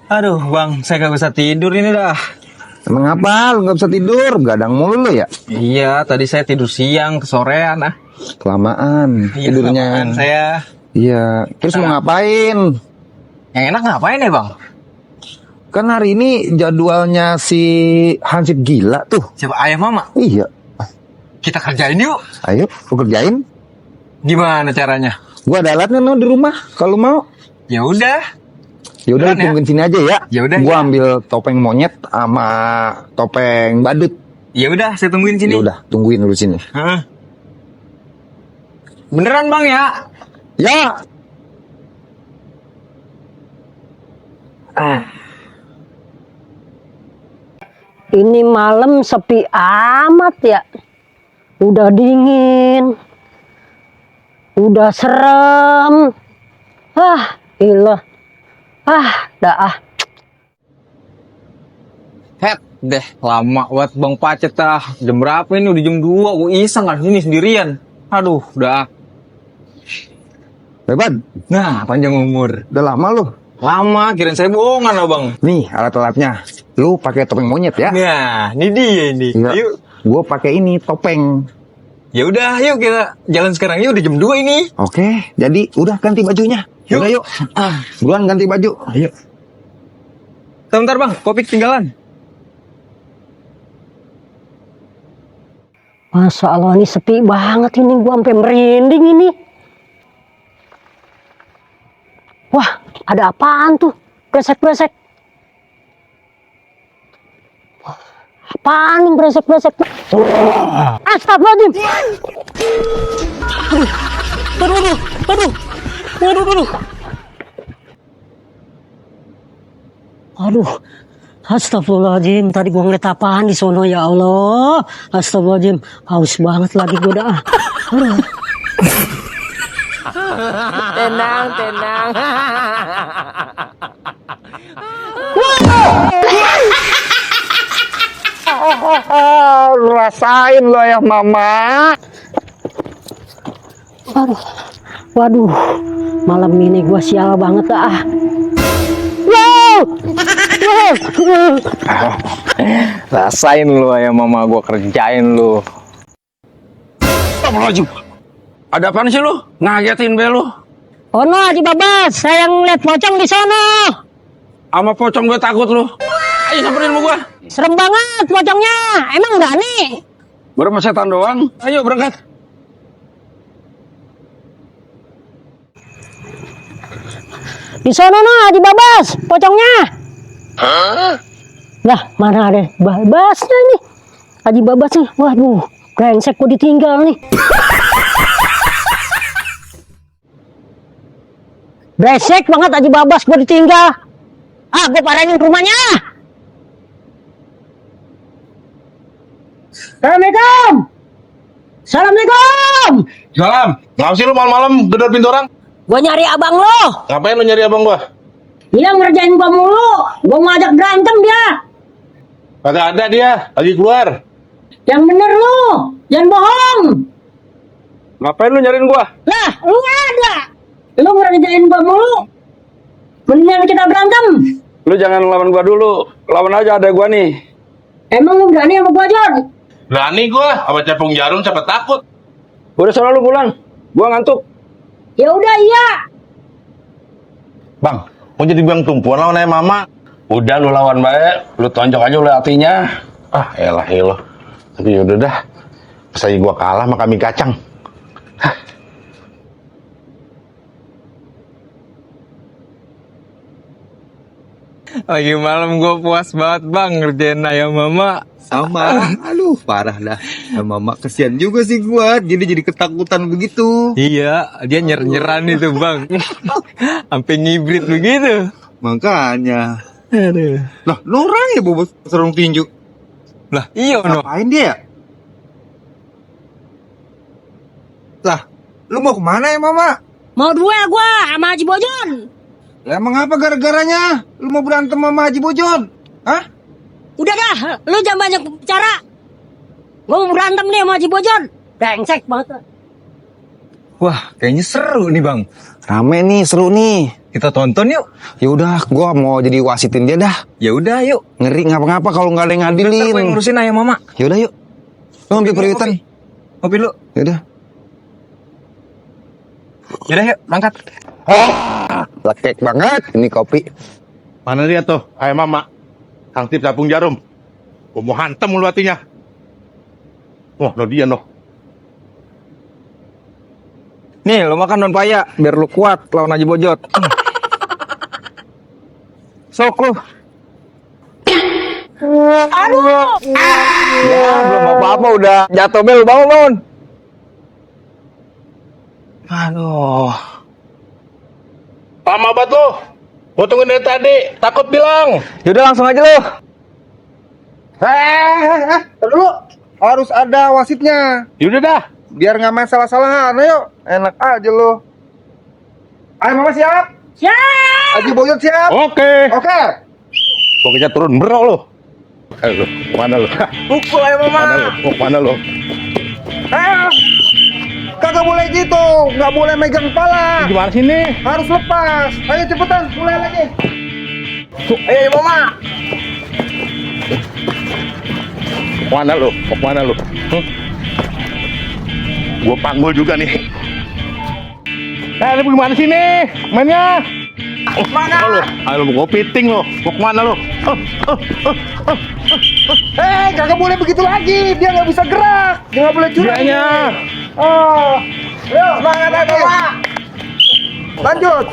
Aduh bang, saya gak bisa tidur ini dah. Emang apa? Lu gak bisa tidur? Gadang mulu lu ya? Iya, tadi saya tidur siang, kesorean ah. Kelamaan Iya, tidurnya. kelamaan saya. Iya. Terus mau ngapain? Yang enak ngapain ya bang? Kan hari ini jadwalnya si Hansip gila tuh. Siapa ayah mama? Iya. Kita kerjain yuk. Ayo, lu kerjain. Gimana caranya? Gua ada alatnya no, di rumah. Kalau mau. Ya udah. Ya udah, Beneran ya? tungguin sini aja ya. Ya udah, Gua ya. ambil topeng monyet sama topeng badut. Ya udah, saya tungguin Ya sini. udah, tungguin dulu sini. Hah? Beneran bang ya? Ya. Ini malam sepi amat ya. Udah dingin. Udah serem. Ilah. Dah. Het deh, lama buat bang Pacet ah. Jam berapa ini? Udah jam 2. Gue iseng kan sini sendirian. Aduh, udah. Bebad, Nah, panjang umur. udah lama lu. Lama, kirain saya bohongan abang. Nih alat-alatnya. Lu pakai topeng monyet ya. Nah, ini dia ini. Iya. Yuk. Gua pakai ini topeng. Ya udah, yuk kita jalan sekarang yuk. Udah jam 2 ini. Oke, jadi udah ganti bajunya. Yuk. Udah yuk. Buruan ganti baju. Ayo. Sebentar bang, kopi ketinggalan. Masya Allah ini sepi banget ini. Gua sampai merinding ini. Wah, ada apaan tuh? Bresek-bresek. Wah, apaan nih bresek-bresek? Astagfirullahaladzim. Aduh. Astagfirullahaladzim, tadi gua ngeliat apaan di sono ya Allah. Astagfirullahaladzim, haus banget lagi gua dah. Aduh. Tenang. Rasain lo ya mama. Waduh, malam ini gua sial banget dah. Rasain lu ya mama, gua kerjain lu. Astagfirullahaladzim. Ada apaan sih lu? Ngagetin be lu. Oh no, Haji Babas, saya ngeliat pocong di sono. Sama pocong gue takut lu. Ayo samperin sama gua. Serem banget pocongnya. Emang berani? Baru sama setan doang. Ayo berangkat. Di sono no, Haji Babas, pocongnya. Lah, mana ada Babasnya ini? Haji Babasnya, waduh, brengsek gua ditinggal nih. Brengsek banget Haji Babas gua ditinggal. Gua parahin rumahnya. Assalamualaikum. Assalamualaikum. Salam. Ngapa sih lu malam-malam gedor pintu orang? Gua nyari abang lo. Ngapain lu nyari abang gua? Dia ngerjain gua mulu. Gua mau ajak berantem dia. Kagak ada dia, lagi keluar. Yang bener lu. Jangan bohong. Ngapain lu nyariin gua? Lah, lu nggak ada. Lu ngerjain gua mulu. Mendingan kita berantem. Lu jangan lawan gua dulu. Lawan aja ada gua nih. Emang lu berani sama gua, Jon? Berani gua, sama cepung jarum siapa takut. Udah sana lu pulang. Gua ngantuk. Ya udah iya. Bang, mau jadi bang tumpuan lawan ayah mama. Udah lu lawan baik, lu tonjok aja lu hatinya. Elah. Tapi yaudah dah. Masa gua kalah sama kambing kacang. Lagi malam gue puas banget bang ngerjain ayam mama. Sama, aduh parah dah. Mama kesian juga sih gua, jadi ketakutan begitu. Iya, dia nyer-nyeran itu bang. Sampai ngibrit begitu. Makanya. Aduh. Lah, lu orang ya bobot serung tinju. Lah iya no. Ngapain dia? Lah, lu mau kemana ya mama? Mau duel gua sama Haji Bojon. Lah emang apa gara-garanya? Lu mau berantem sama Haji Bojon? Hah? Udah dah, lu jangan banyak bicara. Gua mau berantem nih sama Haji Bojon. Brengsek banget. Wah, kayaknya seru nih bang. Rame nih, seru nih. Kita tonton yuk. Ya udah, gua mau jadi wasitin dia dah. Ya udah yuk. Ngeri ngapa-ngapa kalau nggak ada yang Ntar gue yang ngadilin. ngurusin ayah mama. Ya udah yuk. Lu ambil periwitan. Kopi lu. Ya udah. Yaudah yuk, berangkat. Lekek banget ini kopi. Mana dia tuh? Ayah mama. Kang Tip capung jarum. Gua mau hantam lu hatinya. Wah, no dia no. Nih, lu makan non paya biar lu kuat lawan Haji Bojot. Sok lu. Aduh. Ya, belum apa-apa udah jatuh bel, bangun. Aduh. Lama banget lu. Gua tungguin dari tadi. Takut bilang. Yaudah langsung aja lu. Dulu harus ada wasitnya. Yaudah dah. Biar nggak main salah-salahan. Ayo, enak aja lo. Ayo mama siap. Siap. Haji Boyot siap. Oke. Oke. Pokoknya turun berok lu. Ayo lu, mana lu? Pukul aja mama. Mana lu? Mau kemana lu? Kagak boleh gitu, nggak boleh megang kepala. Gimana sih nih? Harus lepas. Ayo cepetan, mulai lagi. Ayo mama. Mana lu? Mau kemana lu? Gua panggul juga nih. Lu gimana sih nih? Mainnya? Mana? Lu? Ayo lu mau piting lu. Mau kemana lu? Kagak boleh begitu lagi. Dia nggak bisa gerak. Dia nggak boleh curang. Dianya. Oh, ayo semangat lagi. Lanjut.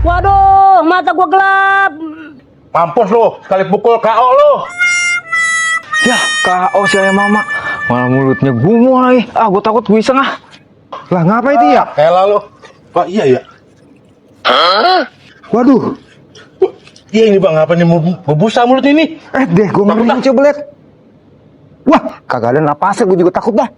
Waduh, mata gua gelap. Mampus lu, sekali pukul KO lu. Ya, KO si ayah mama. Malah mulutnya gumoh lagi. Ah, gue takut gue iseng ah. Lah ngapa itu ya? Kayak lu. Pak, iya ya. Waduh. Iya ini bang, apa nih mau busa mulut ini? Deh, gue ngeri coba lihat. Wah, kagak ada napasnya. Gue juga takut dah.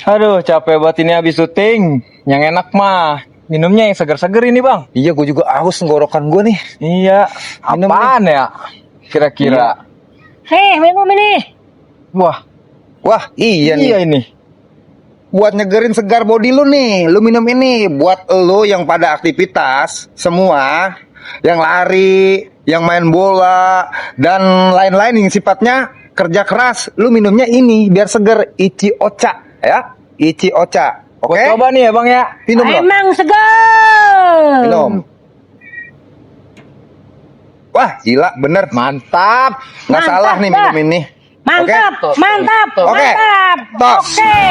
Aduh, capek banget ini habis syuting. Yang enak mah minumnya yang seger-seger ini bang. Iya, gue juga haus tenggorokan gue nih. Iya, apaan ya? Kira-kira. Hei, minum ini. Wah, Iya nih. iya ini. Buat nyegerin segar body lu nih, lu minum ini. Buat lu yang pada aktivitas semua, yang lari, yang main bola, dan lain-lain yang sifatnya kerja keras, lu minumnya ini biar seger. Ichi Ocha, ya. Ichi Ocha. Oke? Gue coba nih ya bang ya. Minum lo. Emang segar. Minum. Wah, gila, bener. Mantap. Nggak Mantap salah nih dah. minum ini. Mantap, Oke? mantap, Oke. mantap. Tos. Oke.